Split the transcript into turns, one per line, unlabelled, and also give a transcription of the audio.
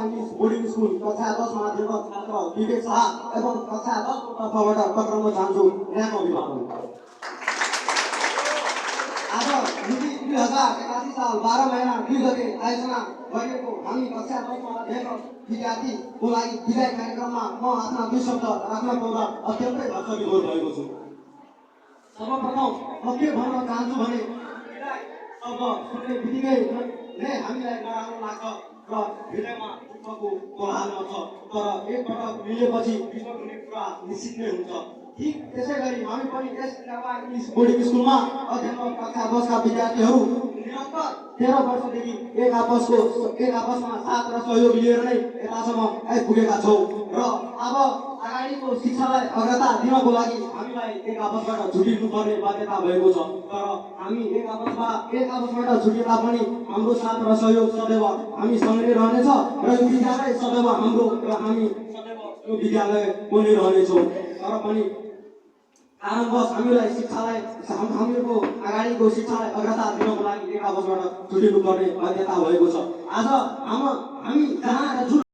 English boarding school कक्षा 10 मा अध्ययनरत छात्र विवेक शाह एवं कक्षा 10 को तर्फबाट टक्राउन चाहन्छु यहाँको अभिभावक। आज मिति 2081 साल 12 महिना 2 गते आयोजना गरिएको हामी कक्षा 10 मा अध्ययनरत विद्यार्थीको लागि विदाय कार्यक्रममा म आफ्ना 2 शब्द राख्न पाउँदा अत्यन्तै हर्षविभोर भएको छु। सर्वप्रथम म के भन्न चाहन्छु भने शब्द सुन्ने बित्तिकै नै हामीलाई नराम्रो लाग्छ र हृदयमा दुःखको कोलाहल मच्छ, तर एकपटक मिलेपछि विश्वास हुने कुरा निश्चित नै हुन्छ। ठीक त्यसै गरी हामी पनि यस इंग्लिश बोर्डिङ स्कुलमा अध्ययनरत कक्षा 10 का विद्यार्थीहरू निरन्तर 13 वर्षदेखि एक आपसमा साथ र सहयोग लिएर नै यतासम्म आइपुगेका छौँ र अब अगाडिको शिक्षालाई अग्रता दिनको लागि हामीलाई एक आपसबाट छुटिनु पर्ने बाध्यता भएको छ। तर हामी एक आपसबाट छुटिँदा पनि हाम्रो साथ र सहयोग सदैव हामी सँगै रहनेछ र यो विद्यालय सदैव हाम्रो र हामी सदैव यो विद्यालय बोल्दै रहनेछौँ। तर पनि कारणवश हामीलाई शिक्षालाई हामीहरूको अगाडिको शिक्षालाई अग्रता दिनको लागि एक आपसबाट छुटिनु पर्ने बाध्यता भएको छ। आज हामी जहाँ